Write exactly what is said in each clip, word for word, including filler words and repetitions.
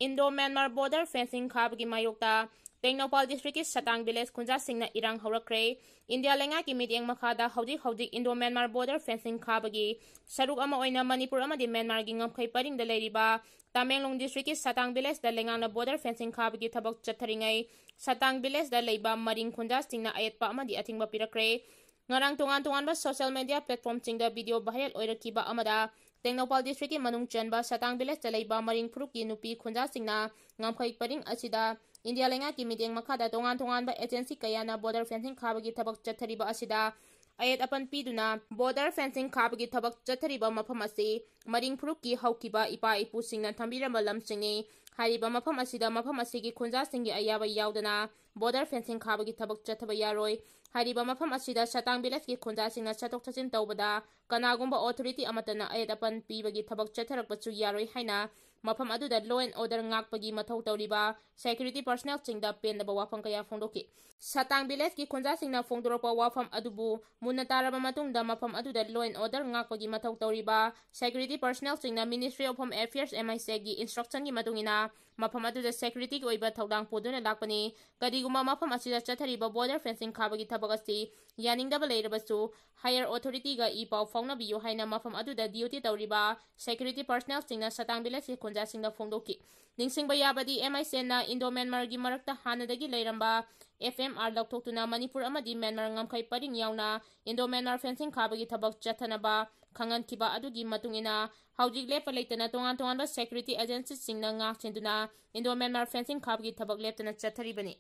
Indo-Myanmar border fencing ꯈꯥꯕꯒꯤ ꯃꯥꯌꯣꯛꯇ Tengnoupal district ꯀꯤ ꯁꯇꯥꯡ village ꯈꯨꯟꯖꯥꯁꯤꯡꯅ ꯏꯔꯥꯡ ꯍꯧꯔꯛꯈ꯭ꯔꯦ꯫ ꯏꯟꯗꯤꯌꯥ ꯂꯩꯉꯥꯛꯀꯤ ꯃꯤꯠꯌꯦꯡ ꯃꯈꯥꯗ ꯍꯧꯖꯤꯛ ꯍꯧꯖꯤꯛ Indo-Myanmar border fencing ꯈꯥꯕꯒꯤ ꯁꯔꯨꯛ ꯑꯃ ꯑꯣꯏꯅ ꯃꯅꯤꯄꯨꯔ ꯑꯃꯗꯤ ꯃ꯭ꯌꯥꯟꯃꯥꯔꯒꯤ ꯉꯝꯈꯩ ꯄꯔꯤꯡꯗ ꯂꯩꯔꯤꯕ ꯇꯃꯦꯡꯂꯣꯡ district ꯀꯤ ꯁꯇꯥꯡ village ꯗ ꯂꯩꯉꯥꯛꯅ border fencing ꯈꯥꯕꯒꯤ ꯊꯕꯛ ꯆꯠꯊꯔꯤꯉꯩ, ꯁꯇꯥꯡ village ꯗ ꯂꯩꯕ ꯃꯔꯤꯡ ꯈꯨꯟꯖꯥꯁꯤꯡꯅ ꯑꯌꯦꯠꯄ ꯑꯃꯗꯤ ꯑꯊꯤꯡꯕ ꯄꯤꯔꯛꯈ꯭ꯔꯦ꯫ ꯉꯔꯥꯡ ꯇꯣꯉꯥꯟ ꯇꯣꯉꯥꯟꯕ social media platform ꯁꯤꯡꯗ video viral ꯑꯣꯏꯔꯛꯈꯤꯕ ꯑꯃꯗ ꯇꯦꯡꯅꯧꯄꯥꯜ district ꯀꯤ ꯃꯅꯨꯡ ꯆꯟꯕ ꯁꯇꯥꯡ village ꯇ ꯂꯩꯕ ꯃꯔꯤꯡ ꯐꯨꯔꯨꯞꯀꯤ ꯅꯨꯄꯤ ꯈꯨꯟꯖꯥꯁꯤꯡꯅ ꯉꯝꯈꯩ ꯄꯔꯤꯡ ꯑꯁꯤꯗ ꯏꯟꯗꯤꯌꯥ ꯂꯩꯉꯥꯛꯀꯤ ꯃꯤꯠꯌꯦꯡ ꯃꯈꯥꯗ ꯇꯣꯉꯥꯟ ꯇꯣꯉꯥꯟꯕ agency ꯀꯌꯥꯅ border fencing ꯈꯥꯕꯒꯤ ꯊꯕꯛ ꯆꯠꯊꯔꯤꯕ ꯑꯁꯤꯗ ꯑꯌꯦꯠ ꯑꯄꯟ ꯄꯤꯗꯨꯅ border fencing ꯈꯥꯕꯒꯤ ꯊꯕꯛ ꯆꯠꯊꯔꯤꯕ ꯃꯐꯝ ꯑꯁꯤ ꯃꯔꯤꯡ ꯐꯨꯔꯨꯞꯀꯤ ꯍꯧꯈꯤꯕ ꯏꯄꯥ ꯏꯄꯨꯁꯤꯡꯅ ꯊꯝꯕꯤꯔꯝꯕ ꯂꯝꯁꯤꯡꯅꯤ꯫ ꯍꯥꯏꯔꯤꯕ ꯃꯐꯝ ꯑꯁꯤꯗ ꯃꯐꯝ ꯑꯁꯤꯒꯤ ꯈꯨꯟꯖꯥꯁꯤꯡꯒꯤ ꯑꯌꯥꯕ ꯌꯥꯎꯗꯅ border fencing ꯈꯥꯕꯒꯤ ꯊꯕꯛ ꯆꯠꯊꯕ ꯌꯥꯔꯣꯏ꯫ ꯍꯥꯏꯔꯤꯕ ꯃꯐꯝ ꯑꯁꯤꯗ ꯁꯇꯥꯡ village ꯀꯤ ꯈꯨꯟꯖꯥꯁꯤꯡꯅ ꯆꯠꯊꯣꯛ ꯆꯠꯁꯤꯟ ꯇꯧꯕꯗ ꯀꯅꯥꯒꯨꯝꯕ authority ꯑꯃꯠꯇꯅ ꯑꯌꯦꯠ ꯑꯄꯟ ꯄꯤꯕꯒꯤ ꯊꯕꯛ ꯆꯠꯊꯔꯛꯄꯁꯨ ꯌꯥꯔꯣꯏ ꯍꯥꯏꯅ ꯃꯐꯝ ꯑꯗꯨꯗ law and order ꯉꯥꯛꯄꯒꯤ ꯃꯊꯧ ꯇꯧꯔꯤꯕ security personnel ꯁꯤꯡꯗ ꯄꯦꯟꯗꯕ ꯋꯥꯐꯝ ꯀꯌꯥ ꯐꯣꯡꯗꯣꯛꯈꯤ꯫ ꯁꯇꯥꯡ village ꯀꯤ ꯈꯨꯟꯖꯥꯁꯤꯡꯅ ꯐꯣꯡꯗꯣꯔꯛꯄ ꯋꯥꯐꯝ ꯑꯗꯨꯕꯨ ꯃꯨꯟꯅ ꯇꯥꯔꯕ ꯃꯇꯨꯡꯗ ꯃꯐꯝ ꯑꯗꯨꯗ law and order ꯉꯥꯛꯄꯒꯤ ꯃꯊꯧ ꯇꯧꯔꯤꯕ security personnel ꯁꯤꯡꯅ Ministry of Home Affairs, M I C, ꯒꯤ instruction ꯒꯤ ꯃꯇꯨꯡ ꯏꯟꯅ ꯃꯐꯝ ꯑꯗꯨꯗ security ꯒꯤ ꯑꯣꯏꯕ ꯊꯧꯗꯥꯡ ꯄꯨꯗꯨꯅ ꯂꯥꯛꯄꯅꯤ꯫ ꯀꯔꯤꯒꯨꯝꯕ ꯃꯐꯝ ꯑꯁꯤꯗ ꯆꯠꯊꯔꯤꯕ border fencing ꯈꯥꯕꯒꯤ ꯊꯕꯛ ꯑꯁꯤ ꯌꯥꯅꯤꯡꯗꯕ ꯂꯩꯔꯕꯁꯨ higher authority ꯒ ꯏ ꯄꯥꯎ ꯐꯥꯎꯅꯕꯤꯌꯨ ꯍꯥꯏꯅ ꯃꯐꯝ ꯑꯗꯨꯗ duty ꯇꯧꯔꯤꯕ security personnel ꯁꯤꯡꯅ ꯁꯇꯥꯡ village ꯀꯤ ꯈꯨꯟꯖꯥꯁꯤꯡꯗ ꯐꯣꯡꯗꯣꯛꯈꯤ꯫ ꯅꯤꯡꯁꯤꯡꯕ ꯌꯥꯕꯗꯤ, M I C ꯅ Indo-Myanmar ꯒꯤ ꯃꯔꯛꯇ ꯍꯥꯟꯅꯗꯒꯤ ꯂꯩꯔꯝꯕ F M R ꯂꯧꯊꯣꯛꯇꯨꯅ ꯃꯅꯤꯄꯨꯔ ꯑꯃꯗꯤ ꯃ꯭ꯌꯥꯟꯃꯥꯔ ꯉꯝꯈꯩ ꯄꯔꯤꯡ ꯌꯥꯎꯅ Indo-Myanmar fencing ꯈꯥꯕꯒꯤ ꯊꯕꯛ ꯆꯠꯊꯅꯕ ꯈꯪꯍꯟꯈꯤꯕ ꯑꯗꯨꯒꯤ ꯃꯇꯨꯡ ꯏꯟꯅ ꯍꯧꯖꯤꯛ ꯂꯦꯞꯄ ꯂꯩꯇꯅ ꯇꯣꯉꯥꯟ ꯇꯣꯉꯥꯟꯕ security agency ꯁꯤꯡꯅ ꯉꯥꯛ ꯁꯦꯟꯗꯨꯅ Indo-Myanmar fencing ꯈꯥꯕꯒꯤ ꯊꯕꯛ ꯂꯦꯞꯇꯅ ꯆꯠꯊꯔꯤꯕꯅꯤ꯫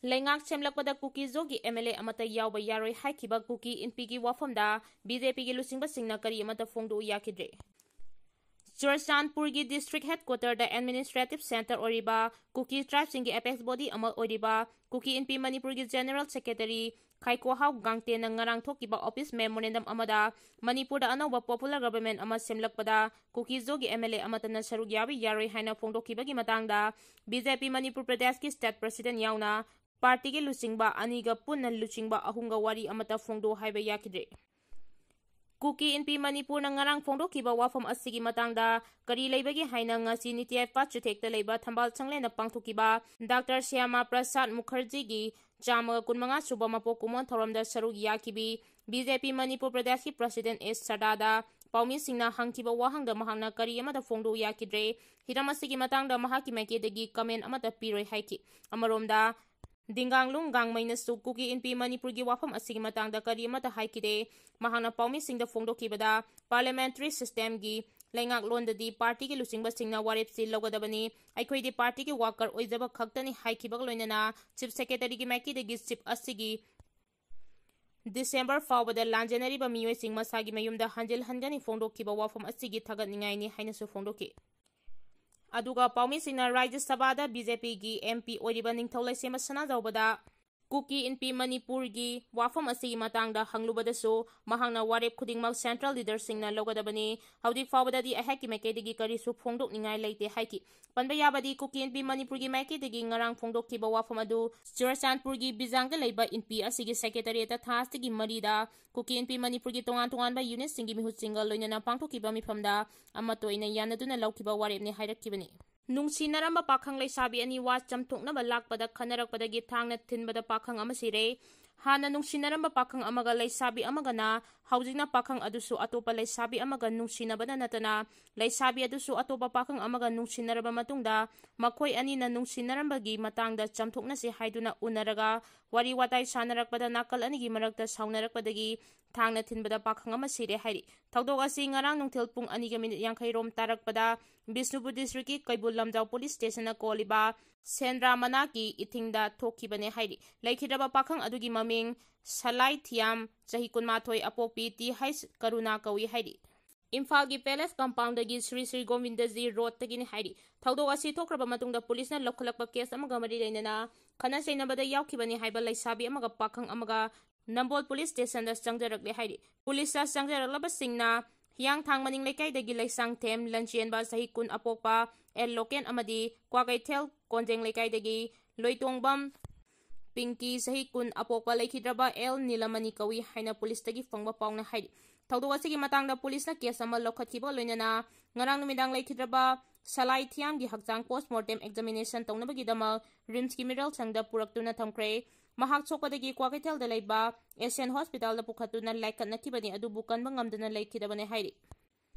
ꯂꯩꯉꯥꯛ ꯁꯦꯝꯂꯛꯄꯗ ꯀꯨꯀꯤ ꯖꯣꯒꯤ M L A ꯑꯃꯠꯇ ꯌꯥꯎꯕ ꯌꯥꯔꯣꯏ ꯍꯥꯏꯈꯤꯕ ꯀꯨꯀꯤ ꯏꯟꯄꯤꯒꯤ ꯋꯥꯐꯝꯗ B J P ꯒꯤ ꯂꯨꯆꯤꯡꯕꯁꯤꯡꯅ ꯀꯔꯤ ꯑꯃꯠꯇ ꯐꯣꯡꯗꯣꯛꯎ ꯌꯥꯈꯤꯗ꯭ꯔꯦ꯫ ꯆꯨꯔꯆꯥꯟꯄꯨꯔꯒꯤ district headquarter ꯗ administrative centre ꯑꯣꯏꯔꯤꯕ ꯀꯨꯀꯤ tribe ꯁꯤꯡꯒꯤ apex body ꯑꯃ ꯑꯣꯏꯔꯤꯕ ꯀꯨꯀꯤ ꯏꯟꯄꯤ ꯃꯅꯤꯄꯨꯔꯒꯤ general secretary ꯈꯥꯏꯀꯣꯍꯥꯎ ꯒꯥꯡꯇꯦꯟꯅ ꯉꯔꯥꯡ ꯊꯣꯛꯈꯤꯕ office memorandum ꯑꯃꯗ ꯃꯅꯤꯄꯨꯔꯗ ꯑꯅꯧꯕ popular government ꯑꯃ ꯁꯦꯝꯂꯛꯄꯗ ꯀꯨꯀꯤ ꯖꯣꯒꯤ M L A ꯑꯃꯠꯇꯅ ꯁꯔꯨꯛ ꯌꯥꯕ ꯌꯥꯔꯣꯏ ꯍꯥꯏꯅ ꯐꯣꯡꯗꯣꯛꯈꯤꯕꯒꯤ ꯃꯇꯥꯡꯗ B J P ꯃꯅꯤꯄꯨꯔ ꯄ꯭ꯔꯗꯦꯁꯀꯤ state president ꯌꯥꯎꯅ party ꯒꯤ ꯂꯨꯆꯤꯡꯕ ꯑꯅꯤꯒ ꯄꯨꯟꯅ ꯂꯨꯆꯤꯡꯕ ꯑꯍꯨꯝꯒ ꯋꯥꯔꯤ ꯑꯃꯠꯇ ꯐꯣꯡꯗꯣꯛ ꯍꯥꯏꯕ ꯌꯥꯈꯤꯗ꯭ꯔꯦ꯫ ꯀꯨꯀꯤ ꯏꯟꯄꯤ ꯃꯅꯤꯄꯨꯔꯅ ꯉꯔꯥꯡ ꯐꯣꯡꯗꯣꯛꯈꯤꯕ ꯋꯥꯐꯝ ꯑꯁꯤꯒꯤ ꯃꯇꯥꯡꯗ ꯀꯔꯤ ꯂꯩꯕꯒꯦ ꯍꯥꯏꯅ ꯉꯁꯤ ꯅꯤꯇꯤ ꯑꯥꯌꯣꯒ ꯆꯨꯊꯦꯛꯇ ꯂꯩꯕ ꯊꯝꯕꯥꯜ ꯆꯪꯂꯦꯟꯗ ꯄꯥꯡꯊꯣꯛꯈꯤꯕ ꯗꯥꯛꯇꯔ ꯁ꯭ꯌꯥꯃꯥ ꯄ꯭ꯔꯁꯥꯗ ꯃꯨꯈꯔꯖꯤꯒꯤ ꯆꯥꯝꯃꯒ ꯀꯨꯟꯃꯉꯥ ꯁꯨꯕ ꯃꯄꯣꯛ ꯀꯨꯝꯑꯣꯟ ꯊꯧꯔꯝꯗ ꯁꯔꯨꯛ ꯌꯥꯈꯤꯕꯤ ꯕꯤ ꯖꯦ ꯄꯤ ꯃꯅꯤꯄꯨꯔ ꯄ꯭ꯔꯗꯦꯁꯀꯤ ꯄ꯭ꯔꯁꯤꯗꯦꯟ ꯑꯦꯁ ꯁꯗꯥꯗ ꯄꯥꯎꯃꯤꯁꯤꯡꯅ ꯍꯪꯈꯤꯕ ꯋꯥꯍꯪꯗ ꯃꯍꯥꯛꯅ ꯀꯔꯤ ꯑꯃꯠꯇ ꯐꯣꯡꯗꯣꯛ ꯌꯥꯈꯤꯗ꯭ꯔꯦ꯫ ꯍꯤꯔꯝ ꯑꯁꯤꯒꯤ ꯃꯇꯥꯡꯗ ꯃꯍꯥꯛꯀꯤ ꯃꯥꯏꯀꯩꯗꯒꯤ ꯀꯃꯦꯟ ꯑꯃꯠꯇ ꯄꯤꯔꯣꯏ ꯍꯥꯏꯈꯤ꯫ ꯑꯃꯔꯣꯝꯗ, ꯗꯤꯡꯒꯥꯡꯂꯨꯡ ꯒꯥꯡꯃꯩꯅꯁꯨ ꯀꯨꯀꯤ ꯏꯟꯄꯤ ꯃꯅꯤꯄꯨꯔꯒꯤ ꯋꯥꯐꯝ ꯑꯁꯤꯒꯤ ꯃꯇꯥꯡꯗ ꯀꯔꯤ ꯑꯃꯠꯇ ꯍꯥꯏꯈꯤꯗꯦ꯫ ꯃꯍꯥꯛꯅ ꯄꯥꯎꯃꯤꯁꯤꯡꯗ ꯐꯣꯡꯗꯣꯛꯈꯤꯕꯗ, ꯄꯥꯔꯂꯤꯌꯥꯃꯦꯟꯇꯔꯤ ꯁꯤꯁꯇꯦꯝꯒꯤ ꯂꯩꯉꯥꯛꯂꯣꯟꯗꯗꯤ ꯄꯥꯔꯇꯤꯒꯤ ꯂꯨꯆꯤꯡꯕꯁꯤꯡꯅ ꯋꯥꯔꯦꯞꯁꯤ ꯂꯧꯒꯗꯕꯅꯤ꯫ ꯑꯩꯈꯣꯏꯗꯤ ꯄꯥꯔꯇꯤꯒꯤ ꯋꯥꯀꯔ ꯑꯣꯏꯖꯕ ꯈꯛꯇꯅꯤ ꯍꯥꯏꯈꯤꯕꯒ ꯂꯣꯏꯅꯅ ꯆꯤꯐ ꯁꯦꯀ꯭ꯔꯦꯇꯔꯤꯒꯤ ꯃꯥꯏꯀꯩꯗꯒꯤ ꯆꯤꯐ ꯑꯁꯤꯒꯤ ꯗꯤꯁꯦꯝꯕꯔ ꯐꯥꯎꯕꯗ ꯂꯥꯟꯖꯦꯟꯅꯔꯤꯕ ꯃꯤꯑꯣꯏꯁꯤꯡ ꯃꯁꯥꯒꯤ ꯃꯌꯨꯝꯗ ꯍꯟꯖꯤꯜ ꯍꯟꯒꯅꯤ ꯐꯣꯡꯗꯣꯛꯈꯤꯕ ꯋꯥꯐꯝ ꯑꯁꯤꯒꯤ ꯊꯥꯒꯠꯅꯤꯡꯉꯥꯏꯅꯤ ꯍꯥꯏꯅꯁꯨ ꯐꯣꯡꯗꯣꯛꯈꯤ꯫ ꯑꯗꯨꯒ ꯄꯥꯎꯃꯤꯁꯤꯡꯅ ꯔꯥꯖ꯭ꯌ ꯁꯚꯥꯗ ꯕꯤ ꯖꯦ ꯄꯤꯒꯤ ꯑꯦꯝ ꯄꯤ ꯑꯣꯏꯔꯤꯕ ꯅꯤꯡꯊꯧ ꯂꯩꯁꯦꯝꯕ ꯁꯅꯥꯖꯥꯎꯕꯗ ꯀꯨꯀꯤ ꯏꯟꯄꯤ ꯃꯅꯤꯄꯨꯔꯒꯤ ꯋꯥꯐꯝ ꯑꯁꯤꯒꯤ ꯃꯇꯥꯡꯗ ꯍꯪꯂꯨꯕꯗꯁꯨ ꯃꯍꯥꯛꯅ ꯋꯥꯔꯦꯞ ꯈꯨꯗꯤꯡꯃꯛ ꯁꯦꯟꯇ꯭ꯔꯦꯜ ꯂꯤꯗꯔꯁꯤꯡꯅ ꯂꯧꯒꯗꯕꯅꯤ꯫ ꯍꯧꯖꯤꯛ ꯐꯥꯎꯕꯗꯗꯤ ꯑꯩꯍꯥꯛꯀꯤ ꯃꯥꯏꯀꯩꯗꯒꯤ ꯀꯔꯤꯁꯨ ꯐꯣꯡꯗꯣꯛꯅꯤꯡꯉꯥꯏ ꯂꯩꯇꯦ ꯍꯥꯏꯈꯤ꯫ ꯄꯟꯕ ꯌꯥꯕꯗꯤ ꯀꯨꯀꯤ ꯏꯟꯄꯤ ꯃꯅꯤꯄꯨꯔꯒꯤ ꯃꯥꯏꯀꯩꯗꯒꯤ ꯉꯔꯥꯡ ꯐꯣꯡꯗꯣꯛꯈꯤꯕ ꯋꯥꯐꯝ ꯑꯗꯨ ꯆꯨꯔꯆꯥꯟꯄꯨꯔꯒꯤ ꯕꯤꯖꯥꯡꯗ ꯂꯩꯕ ꯏꯟꯄꯤ ꯑꯁꯤꯒꯤ ꯁꯦꯀ꯭ꯔꯦꯇꯔꯤꯌꯦꯠꯇ ꯊꯥ ꯑꯁꯤꯒꯤ ꯃꯔꯤꯗ ꯀꯨꯀꯤ ꯏꯟꯄꯤ ꯃꯅꯤꯄꯨꯔꯒꯤ ꯇꯣꯉꯥꯟ ꯇꯣꯉꯥꯟꯕ ꯌꯨꯅꯤꯠꯁꯤꯡꯒꯤ ꯃꯤꯍꯨꯠꯁꯤꯡꯒ ꯂꯣꯏꯅꯅ ꯄꯥꯡꯊꯣꯛꯈꯤꯕ ꯃꯤꯐꯝꯗ ꯑꯃꯠꯇ ꯑꯣꯏꯅ ꯌꯥꯅꯗꯨꯅ ꯂꯧꯈꯤꯕ ꯋꯥꯔꯦꯞꯅꯤ ꯍꯥꯏꯔꯛꯈꯤꯕꯅꯤ꯫ ꯅꯨꯡꯁꯤꯅꯔꯝꯕ ꯄꯥꯈꯪ ꯂꯩꯁꯥꯕꯤ ꯑꯅꯤ ꯋꯥ ꯆꯝꯊꯣꯛꯅꯕ ꯂꯥꯛꯄꯗ ꯈꯟꯅꯔꯛꯄꯗꯒꯤ ꯊꯥꯡꯅ ꯊꯤꯟꯕꯗ ꯄꯥꯈꯪ ꯑꯃ ꯁꯤꯔꯦ꯫ ꯍꯥꯟꯅ ꯅꯨꯡꯁꯤꯅꯔꯝꯕ ꯄꯥꯈꯪ ꯑꯃꯒ ꯂꯩꯁꯥꯕꯤ ꯑꯃꯒꯅ ꯍꯧꯖꯤꯛꯅ ꯄꯥꯈꯪ ꯑꯗꯨꯁꯨ ꯑꯇꯣꯞꯄ ꯂꯩꯁꯥꯕꯤ ꯑꯃꯒ ꯅꯨꯡꯁꯤꯅꯕꯗ ꯅꯠꯇꯅ ꯂꯩꯁꯥꯕꯤ ꯑꯗꯨꯁꯨ ꯑꯇꯣꯞꯄ ꯄꯥꯈꯪ ꯑꯃꯒ ꯅꯨꯡꯁꯤꯅꯔꯕ ꯃꯇꯨꯡꯗ ꯃꯈꯣꯏ ꯑꯅꯤꯅ ꯅꯨꯡꯁꯤꯅꯔꯝꯕꯒꯤ ꯃꯇꯥꯡꯗ ꯆꯝꯊꯣꯛꯅꯁꯤ ꯍꯥꯏꯗꯨꯅ ꯎꯅꯔꯒ ꯋꯥꯔꯤ ꯋꯥꯇꯥꯏ ꯁꯥꯟꯅꯔꯛꯄꯗ ꯅꯥꯀꯜ ꯑꯅꯤꯒꯤ ꯃꯔꯛꯇ ꯁꯥꯎꯅꯔꯛꯄꯗꯒꯤ ꯊꯥꯡꯅ ꯊꯤꯟꯕꯗ ꯄꯥꯈꯪ ꯑꯃ ꯁꯤꯔꯦ ꯍꯥꯏꯔꯤ꯫ ꯊꯧꯗꯣꯛ ꯑꯁꯤ ꯉꯔꯥꯡ ꯅꯨꯡꯊꯤꯜ ꯄꯨꯡ ꯑꯅꯤꯒ ꯃꯤꯅꯤꯠ ꯌꯥꯡꯈꯩ ꯔꯣꯝ ꯇꯥꯔꯛꯄꯗ ꯕꯤꯁꯅꯨꯄꯨꯔ ꯗꯤꯁꯇ꯭ꯔꯤꯛꯀꯤ ꯀꯩꯕꯨꯜ ꯂꯝꯖꯥꯎ ꯄꯨꯂꯤꯁ ꯁ꯭ꯇꯦꯁꯟꯅ ꯀꯣꯜꯂꯤꯕ ꯁꯦꯟꯗ꯭ꯔꯥ ꯃꯅꯥꯛꯀꯤ ꯏꯊꯤꯡꯗ ꯊꯣꯛꯈꯤꯕꯅꯦ ꯍꯥꯏꯔꯤ꯫ ꯂꯩꯈꯤꯗ꯭ꯔꯕ ꯄꯥꯈꯪ ꯑꯗꯨꯒꯤ ꯃꯃꯤꯡ ꯁꯂꯥꯏ ꯊꯤꯌꯥꯝ, ꯆꯍꯤ ꯀꯨꯟꯃꯥꯊꯣꯏ, ꯑꯄꯣꯛꯄꯤ ꯇꯤ ꯍꯩꯆ ꯀꯔꯨꯅꯥ ꯀꯧꯏ ꯍꯥꯏꯔꯤ꯫ ꯏꯝꯐꯥꯜꯒꯤ ꯄꯦꯂꯦꯁ ꯀꯝꯄꯥꯎꯟꯗꯒꯤ ꯁ꯭ꯔꯤ ꯁ꯭ꯔꯤ ꯒꯣꯕꯤꯟꯗꯖꯤ ꯔꯣꯗꯇꯒꯤꯅꯤ ꯍꯥꯏꯔꯤ꯫ ꯊꯧꯗꯣꯛ ꯑꯁꯤ ꯊꯣꯛꯈ꯭ꯔꯕ ꯃꯇꯨꯡꯗ ꯄꯨꯂꯤꯁꯅ ꯂꯧꯈꯠꯂꯛꯄ ꯀꯦꯁ ꯑꯃꯒ ꯃꯔꯤ ꯂꯩꯅꯅ ꯈꯠꯅ ꯆꯩꯅꯕꯗ ꯌꯥꯎꯈꯤꯕꯅꯤ ꯍꯥꯏꯕ ꯂꯩꯁꯥꯕꯤ ꯑꯃꯒ ꯄꯥꯈꯪ ꯑꯃꯒ ꯅꯝꯕꯣꯜ ꯄꯨꯂꯤꯁ ꯁ꯭ꯇꯦꯁꯟꯗ ꯆꯪꯖꯔꯛꯂꯦ ꯍꯥꯏꯔꯤ꯫ ꯄꯨꯂꯤꯁꯇ ꯆꯪꯖꯔꯛꯂꯕꯁꯤꯡꯅ ꯍꯤꯌꯥꯡꯊꯥꯡ ꯃꯅꯤꯡ ꯂꯩꯀꯥꯏꯗꯒꯤ ꯂꯩꯁꯥꯡꯊꯦꯝ ꯂꯟꯆꯦꯟꯕ ꯆꯍꯤ ꯀꯨꯟ ꯑꯄꯣꯛꯄ ꯑꯦꯜ ꯂꯣꯀꯦꯟ ꯑꯃꯗꯤ ꯀ꯭ꯋꯥꯀꯩꯊꯦꯜ ꯀꯣꯟꯖꯦꯡ ꯂꯩꯀꯥꯏꯗꯒꯤ ꯂꯣꯏꯇꯣꯡꯕꯝ ꯄꯤꯡꯀꯤ ꯆꯍꯤ ꯀꯨꯟ ꯑꯄꯣꯛꯄ ꯂꯩꯈꯤꯗ꯭ꯔꯕ ꯑꯦꯜ ꯅꯤꯂꯃꯅꯤ ꯀꯧꯏ ꯍꯥꯏꯅ ꯄꯨꯂꯤꯁꯇꯒꯤ ꯐꯪꯕ ꯄꯥꯎꯅ ꯍꯥꯏꯔꯤ꯫ ꯊꯧꯗꯣꯛ ꯑꯁꯤꯒꯤ ꯃꯇꯥꯡꯗ ꯄꯨꯂꯤꯁꯅ ꯀꯦꯁ ꯑꯃ ꯂꯧꯈꯠꯈꯤꯕ ꯂꯣꯏꯅꯅ ꯉꯔꯥꯡ ꯅꯨꯃꯤꯗꯥꯡ ꯂꯩꯈꯤꯗ꯭ꯔꯕ ꯁꯂꯥꯏ ꯊꯤꯌꯥꯝꯒꯤ ꯍꯛꯆꯥꯡ ꯄꯣꯁꯃꯣꯔꯇꯦꯝ ꯑꯦꯛꯖꯥꯃꯤꯅꯦꯁꯟ ꯇꯧꯅꯕꯒꯤꯗꯃꯛ ꯔꯤꯝꯁꯀꯤ ꯃꯤꯔꯜ ꯁꯪꯗ ꯄꯨꯔꯛꯇꯨꯅ ꯊꯝꯈ꯭ꯔꯦ꯫ ꯃꯍꯥꯛ ꯁꯣꯛꯄꯗꯒꯤ ꯀ꯭ꯋꯥꯀꯩꯊꯦꯜꯗ ꯂꯩꯕ ꯑꯦꯁꯤꯌꯥꯟ ꯍꯣꯁꯄꯤꯇꯥꯜꯗ ꯄꯨꯈꯠꯇꯨꯅ ꯂꯥꯏꯀꯠꯅꯈꯤꯕꯅꯤ, ꯑꯗꯨꯕꯨ ꯀꯟꯕ ꯉꯝꯗꯅ ꯂꯩꯈꯤꯗꯕꯅꯤ ꯍꯥꯏꯔꯤ꯫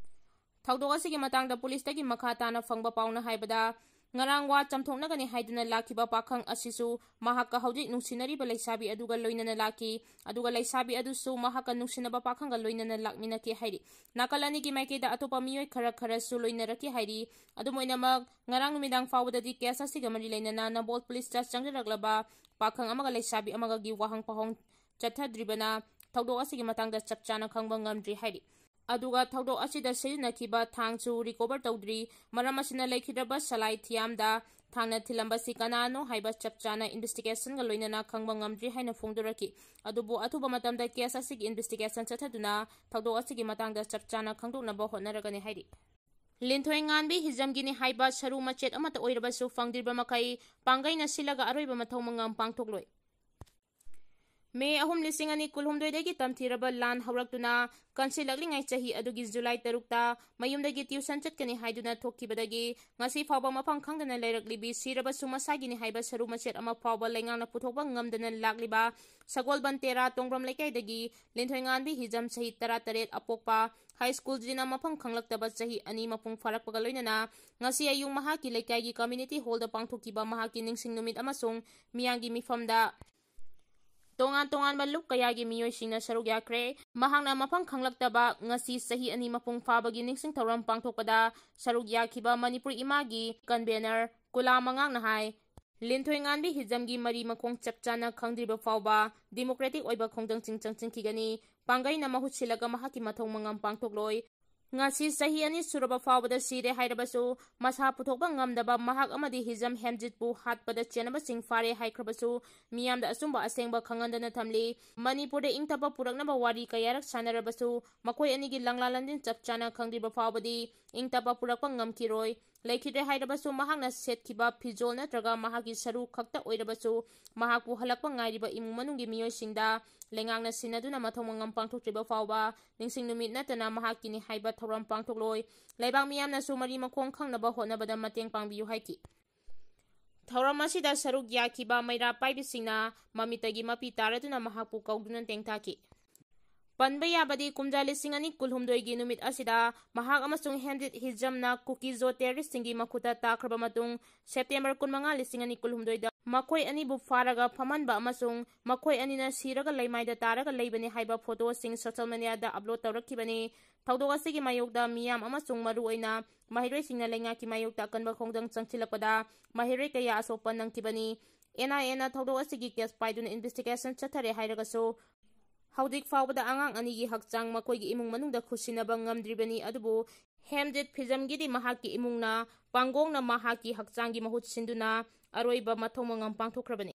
ꯊꯧꯗꯣꯛ ꯑꯁꯤꯒꯤ ꯃꯇꯥꯡꯗ ꯄꯨꯂꯤꯁꯇꯒꯤ ꯃꯈꯥ ꯇꯥꯅ ꯐꯪꯕ ꯄꯥꯎꯅ ꯍꯥꯏꯕꯗ, ꯉꯔꯥꯡ ꯋꯥ ꯆꯝꯊꯣꯛꯅꯒꯅꯤ ꯍꯥꯏꯗꯨꯅ ꯂꯥꯛꯈꯤꯕ ꯄꯥꯈꯪ ꯑꯁꯤꯁꯨ ꯃꯍꯥꯛꯀ ꯍꯧꯖꯤꯛ ꯅꯨꯡꯁꯤꯅꯔꯤꯕ ꯂꯩꯁꯥꯕꯤ ꯑꯗꯨꯒ ꯂꯣꯏꯅꯅ ꯂꯥꯛꯈꯤ, ꯑꯗꯨꯒ ꯂꯩꯁꯥꯕꯤ ꯑꯗꯨꯁꯨ ꯃꯍꯥꯛꯀ ꯅꯨꯡꯁꯤꯅꯕ ꯄꯥꯈꯪꯒ ꯂꯣꯏꯅꯅ ꯂꯥꯛꯃꯤꯟꯅꯈꯤ ꯍꯥꯏꯔꯤ꯫ ꯅꯥꯀꯜ ꯑꯅꯤꯒꯤ ꯃꯥꯏꯀꯩꯗ ꯑꯇꯣꯞꯄ ꯃꯤꯑꯣꯏ ꯈꯔ ꯈꯔꯁꯨ ꯂꯣꯏꯅꯔꯛꯈꯤ ꯍꯥꯏꯔꯤ꯫ ꯑꯗꯨꯝ ꯑꯣꯏꯅꯃꯛ, ꯉꯔꯥꯡ ꯅꯨꯃꯤꯗꯥꯡ ꯐꯥꯎꯕꯗꯗꯤ ꯀꯦꯁ ꯑꯁꯤꯒ ꯃꯔꯤ ꯂꯩꯅꯅ ꯅꯝꯕꯣꯜ ꯄꯨꯂꯤꯁꯇ ꯆꯪꯖꯔꯛꯂꯕ ꯄꯥꯈꯪ ꯑꯃꯒ ꯂꯩꯁꯥꯕꯤ ꯑꯃꯒꯒꯤ ꯋꯥꯍꯪ ꯄꯥꯎꯍꯪ ꯆꯠꯊꯗ꯭ꯔꯤꯕꯅ ꯊꯧꯗꯣꯛ ꯑꯁꯤꯒꯤ ꯃꯇꯥꯡꯗ ꯆꯞ ꯆꯥꯅ ꯈꯪꯕ ꯉꯝꯗ꯭ꯔꯤ ꯍꯥꯏꯔꯤ꯫ ꯑꯗꯨꯒ ꯊꯧꯗꯣꯛ ꯑꯁꯤꯗ ꯁꯤꯖꯤꯟꯅꯈꯤꯕ ꯊꯥꯡꯁꯨ ꯔꯤꯀꯣꯚꯔ ꯇꯧꯗ꯭ꯔꯤ꯫ ꯃꯔꯝ ꯑꯁꯤꯅ ꯂꯩꯈꯤꯗ꯭ꯔꯕ ꯁꯂꯥꯏ ꯊꯤꯌꯥꯝꯗ ꯊꯥꯡꯅ ꯊꯤꯜꯂꯝꯕꯁꯤ ꯀꯅꯥꯅꯣ ꯍꯥꯏꯕ ꯆꯞ ꯆꯥꯅ ꯏꯟꯚꯦꯁꯇꯤꯒꯦꯁꯟꯒ ꯂꯣꯏꯅꯅ ꯈꯪꯕ ꯉꯝꯗ꯭ꯔꯤ ꯍꯥꯏꯅ ꯐꯣꯡꯗꯣꯔꯛꯈꯤ꯫ ꯑꯗꯨꯕꯨ ꯑꯊꯨꯕ ꯃꯇꯝꯗ ꯀꯦꯁ ꯑꯁꯤꯒꯤ ꯏꯟꯚꯦꯁꯇꯤꯒꯦꯁꯟ ꯆꯠꯊꯗꯨꯅ ꯊꯧꯗꯣꯛ ꯑꯁꯤꯒꯤ ꯃꯇꯥꯡꯗ ꯆꯞ ꯆꯥꯅ ꯈꯪꯗꯣꯛꯅꯕ ꯍꯣꯠꯅꯔꯒꯅꯤ ꯍꯥꯏꯔꯤ꯫ ꯂꯤꯟꯊꯣꯏ ꯉꯥꯟꯕꯤ ꯍꯤꯖꯝꯒꯤꯅꯤ ꯍꯥꯏꯕ ꯁꯔꯨ ꯃꯆꯦꯠ ꯑꯃꯠꯇ ꯑꯣꯏꯔꯕꯁꯨ ꯐꯪꯗ꯭ꯔꯤꯕ ꯃꯈꯩ ꯄꯥꯡꯒꯩꯅ ꯁꯤꯜꯂꯒ ꯑꯔꯣꯏꯕ ꯃꯊꯧ ꯃꯉꯝ ꯄꯥꯡꯊꯣꯛꯂꯣꯏ꯫ ꯃꯦ ꯑꯍꯨꯝ, ꯂꯤꯁꯤꯡ ꯑꯅꯤ ꯀꯨꯟꯍꯨꯝꯗꯣꯏꯗꯒꯤ ꯇꯝꯊꯤꯔꯕ ꯂꯥꯟ ꯍꯧꯔꯛꯇꯨꯅ ꯀꯟꯁꯤꯜꯂꯛꯂꯤꯉꯩ ꯆꯍꯤ ꯑꯗꯨꯒꯤ ꯖꯨꯂꯥꯏ ꯇꯔꯨꯛꯇ ꯃꯌꯨꯝꯗꯒꯤ ꯇ꯭ꯌꯨꯁꯟ ꯆꯠꯀꯅꯤ ꯍꯥꯏꯗꯨꯅ ꯊꯣꯛꯈꯤꯕꯗꯒꯤ ꯉꯁꯤ ꯐꯥꯎꯕ ꯃꯐꯝ ꯈꯪꯗꯅ ꯂꯩꯔꯛꯂꯤꯕꯤ ꯁꯤꯔꯕꯁꯨ ꯃꯁꯥꯒꯤꯅꯤ ꯍꯥꯏꯕ ꯁꯔꯨ ꯃꯆꯦꯠ ꯑꯃ ꯐꯥꯎꯕ ꯂꯩꯉꯥꯛꯅ ꯄꯨꯊꯣꯛꯄ ꯉꯝꯗꯅ ꯂꯥꯛꯂꯤꯕ ꯁꯒꯣꯜꯕꯟ ꯇꯦꯔꯥ ꯇꯣꯡꯕ꯭ꯔꯝ ꯂꯩꯀꯥꯏꯗꯒꯤ ꯂꯤꯟꯊꯣꯏꯉꯥꯟꯕꯤ ꯍꯤꯖꯝ ꯆꯍꯤ ꯇꯔꯥꯇꯔꯦꯠ ꯑꯄꯣꯛꯄ ꯍꯥꯏ ꯁ꯭ꯀꯨꯜꯁꯤꯅ ꯃꯐꯝ ꯈꯪꯂꯛꯇꯕ ꯆꯍꯤ ꯑꯅꯤ ꯃꯄꯨꯡ ꯐꯥꯔꯛꯄꯒ ꯂꯣꯏꯅꯅ ꯉꯁꯤ ꯑꯌꯨꯛ ꯃꯍꯥꯛꯀꯤ ꯂꯩꯀꯥꯏꯒꯤ ꯀꯝꯃ꯭ꯌꯨꯅꯤꯇꯤ ꯍꯣꯜꯗ ꯄꯥꯡꯊꯣꯛꯈꯤꯕ ꯃꯍꯥꯛꯀꯤ ꯅꯤꯡꯁꯤꯡ ꯅꯨꯃꯤꯠ ꯑꯃꯁꯨꯡ ꯃꯤꯌꯥꯝꯒꯤ ꯃꯤꯐꯝꯗ ꯇꯣꯉꯥꯟ ꯇꯣꯉꯥꯟꯕ ꯂꯨꯞ ꯀꯌꯥꯒꯤ ꯃꯤꯑꯣꯏꯁꯤꯡꯅ ꯁꯔꯨꯛ ꯌꯥꯈ꯭ꯔꯦ꯫ ꯃꯍꯥꯛꯅ ꯃꯐꯝ ꯈꯪꯂꯛꯇꯕ ꯉꯁꯤ ꯆꯍꯤ ꯑꯅꯤ ꯃꯄꯨꯡ ꯐꯥꯕꯒꯤ ꯅꯤꯡꯁꯤꯡ ꯊꯧꯔꯝ ꯄꯥꯡꯊꯣꯛꯄꯗ ꯁꯔꯨꯛ ꯌꯥꯈꯤꯕ ꯃꯅꯤꯄꯨꯔ ꯏꯃꯥꯒꯤ ꯀꯟꯚꯦꯅꯔ ꯀꯨꯂꯥ ꯃꯉꯥꯡꯅ ꯍꯥꯏ, ꯂꯤꯟꯊꯣꯏꯉꯥꯟꯕꯤ ꯍꯤꯖꯝꯒꯤ ꯃꯔꯤ ꯃꯈꯣꯡ ꯆꯞ ꯆꯥꯅ ꯈꯪꯗ꯭ꯔꯤꯕ ꯐꯥꯎꯕ ꯗꯤꯃꯣꯀ꯭ꯔꯦꯇꯤꯛ ꯑꯣꯏꯕ ꯈꯣꯡꯖꯪꯁꯤꯡ ꯆꯪꯁꯤꯟꯈꯤꯒꯅꯤ꯫ ꯄꯥꯡꯒꯩꯅ ꯃꯍꯨꯠ ꯁꯤꯜꯂꯒ ꯃꯍꯥꯛꯀꯤ ꯃꯊꯧ ꯃꯉꯝ ꯄꯥꯡꯊꯣꯛꯂꯣꯏ꯫ ꯉꯁꯤ ꯆꯍꯤ ꯑꯅꯤ ꯁꯨꯔꯕ ꯐꯥꯎꯕꯗ ꯁꯤꯔꯦ ꯍꯥꯏꯔꯕꯁꯨ, ꯃꯁꯥ ꯄꯨꯊꯣꯛꯄ ꯉꯝꯗꯕ ꯃꯍꯥꯛ ꯑꯃꯗꯤ ꯍꯤꯖꯝ ꯍꯦꯝꯖꯤꯠꯄꯨ ꯍꯥꯠꯄꯗ ꯆꯦꯟꯅꯕꯁꯤꯡ ꯐꯥꯔꯦ ꯍꯥꯏꯈ꯭ꯔꯕꯁꯨ, ꯃꯤꯌꯥꯝꯗ ꯑꯆꯨꯝꯕ ꯑꯁꯦꯡꯕ ꯈꯪꯍꯟꯗꯅ ꯊꯝꯂꯤ꯫ ꯃꯅꯤꯄꯨꯔꯗ ꯏꯪ ꯇꯞꯄ ꯄꯨꯔꯛꯅꯕ ꯋꯥꯔꯤ ꯀꯌꯥꯔꯛ ꯁꯥꯟꯅꯔꯕꯁꯨ, ꯃꯈꯣꯏ ꯑꯅꯤꯒꯤ ꯂꯪꯂꯥ ꯂꯝꯖꯦꯟ ꯆꯞ ꯆꯥꯅ ꯈꯪꯗ꯭ꯔꯤꯕ ꯐꯥꯎꯕꯗꯤ ꯏꯪ ꯇꯞꯄ ꯄꯨꯔꯛꯄ ꯉꯝꯈꯤꯔꯣꯏ꯫ ꯂꯩꯈꯤꯗ꯭ꯔꯦ ꯍꯥꯏꯔꯕꯁꯨ, ꯃꯍꯥꯛꯅ ꯁꯦꯠꯈꯤꯕ ꯐꯤꯖꯣꯜ ꯅꯠꯇ꯭ꯔꯒ ꯃꯍꯥꯛꯀꯤ ꯁꯔꯨ ꯈꯛꯇ ꯑꯣꯏꯔꯕꯁꯨ, ꯃꯍꯥꯛꯄꯨ ꯍꯜꯂꯛꯄ ꯉꯥꯏꯔꯤꯕ ꯏꯃꯨꯡ ꯃꯅꯨꯡꯒꯤ ꯃꯤꯑꯣꯏꯁꯤꯡꯗ ꯂꯩꯉꯥꯛꯅ ꯁꯤꯟꯅꯗꯨꯅ ꯃꯊꯧ ꯃꯉꯝ ꯄꯥꯡꯊꯣꯛꯇ꯭ꯔꯤꯕ ꯐꯥꯎꯕ ꯅꯤꯡꯁꯤꯡ ꯅꯨꯃꯤꯠ ꯅꯠꯇꯅ ꯃꯍꯥꯛꯀꯤꯅꯤ ꯍꯥꯏꯕ ꯊꯧꯔꯝ ꯄꯥꯡꯊꯣꯛꯂꯣꯏ꯫ ꯂꯩꯕꯥꯛ ꯃꯤꯌꯥꯝꯅꯁꯨ ꯃꯔꯤ ꯃꯈꯣꯡ ꯈꯪꯅꯕ ꯍꯣꯠꯅꯕꯗ ꯃꯇꯦꯡ ꯄꯥꯡꯕꯤꯌꯨ ꯍꯥꯏꯈꯤ꯫ ꯊꯧꯔꯝ ꯑꯁꯤꯗ ꯁꯔꯨꯛ ꯌꯥꯈꯤꯕ ꯃꯩꯔꯥ ꯄꯥꯏꯕꯤꯁꯤꯡꯅ ꯃꯃꯤꯠꯇꯒꯤ ꯃꯄꯤ ꯇꯥꯔꯗꯨꯅ ꯃꯍꯥꯛꯄꯨ ꯀꯧꯗꯨꯅ ꯇꯦꯡꯊꯥꯈꯤ꯫ ꯄꯟꯕ ꯌꯥꯕꯗꯤ, ꯀꯨꯝꯖꯥ ꯂꯤꯁꯤꯡ ꯑꯅꯤ ꯀꯨꯟꯍꯨꯝꯗꯣꯏꯒꯤ ꯅꯨꯃꯤꯠ ꯑꯁꯤꯗ ꯃꯍꯥꯛ ꯑꯃꯁꯨꯡ ꯍꯦꯝꯖꯤꯠ ꯍꯤꯖꯝꯅ ꯀꯨꯀꯤꯖꯣ ꯇꯦꯔꯣꯔꯤꯁ꯭ꯠꯁꯤꯡꯒꯤ ꯃꯈꯨꯠꯇ ꯇꯥꯈ꯭ꯔꯕ ꯃꯇꯨꯡ, ꯁꯦꯞꯇꯦꯝꯕꯔ ꯀꯨꯟꯃꯉꯥ, ꯂꯤꯁꯤꯡ ꯑꯅꯤ ꯀꯨꯟꯍꯨꯝꯗꯣꯏꯗ ꯃꯈꯣꯏ ꯑꯅꯤꯕꯨ ꯐꯥꯔꯒ ꯐꯝꯍꯟꯕ ꯑꯃꯁꯨꯡ ꯃꯈꯣꯏ ꯑꯅꯤꯅ ꯁꯤꯔꯒ ꯂꯩꯃꯥꯏꯗ ꯇꯥꯔꯒ ꯂꯩꯕꯅꯤ ꯍꯥꯏꯕ ꯐꯣꯇꯣꯁꯤꯡ ꯁꯣꯁꯤꯌꯦꯜ ꯃꯤꯗꯤꯌꯥꯗ ꯑꯞꯂꯣꯗ ꯇꯧꯔꯛꯈꯤꯕꯅꯤ꯫ ꯊꯧꯗꯣꯛ ꯑꯁꯤꯒꯤ ꯃꯥꯌꯣꯛꯇ ꯃꯤꯌꯥꯝ ꯑꯃꯁꯨꯡ ꯃꯔꯨꯑꯣꯏꯅ ꯃꯍꯩꯔꯣꯏꯁꯤꯡꯅ ꯂꯩꯉꯥꯛꯀꯤ ꯃꯥꯌꯣꯛꯇ ꯑꯀꯟꯕ ꯈꯣꯡꯖꯪ ꯆꯪꯁꯤꯜꯂꯛꯄꯗ ꯃꯍꯩꯔꯣꯏ ꯀꯌꯥ ꯑꯁꯣꯛꯄ ꯅꯪꯈꯤꯕꯅꯤ꯫ ꯑꯦꯟ ꯑꯥꯏ ꯑꯦꯅ ꯊꯧꯗꯣꯛ ꯑꯁꯤꯒꯤ ꯀꯦꯁ ꯄꯥꯏꯗꯨꯅ ꯏꯟꯚꯦꯁꯇꯤꯒꯦꯁꯟ ꯆꯠꯊꯔꯦ ꯍꯥꯏꯔꯒꯁꯨ, ꯍꯧꯖꯤꯛ ꯐꯥꯎꯕꯗ ꯑꯉꯥꯡ ꯑꯅꯤꯒꯤ ꯍꯛꯆꯥꯡ ꯃꯈꯣꯏꯒꯤ ꯏꯃꯨꯡ ꯃꯅꯨꯡꯗ ꯈꯨꯠꯁꯤꯟꯅꯕ ꯉꯝꯗ꯭ꯔꯤꯕꯅꯤ꯫ ꯑꯗꯨꯕꯨ ꯍꯦꯝꯖꯤꯠ ꯐꯤꯖꯝꯒꯤꯗꯤ ꯃꯍꯥꯛꯀꯤ ꯏꯃꯨꯡꯅ ꯄꯥꯡꯒꯣꯡꯅ ꯃꯍꯥꯛꯀꯤ ꯍꯛꯆꯥꯡꯒꯤ ꯃꯍꯨꯠ ꯁꯤꯟꯗꯨꯅ ꯑꯔꯣꯏꯕ ꯃꯊꯧ ꯃꯉꯝ ꯄꯥꯡꯊꯣꯛꯈ꯭ꯔꯕꯅꯤ꯫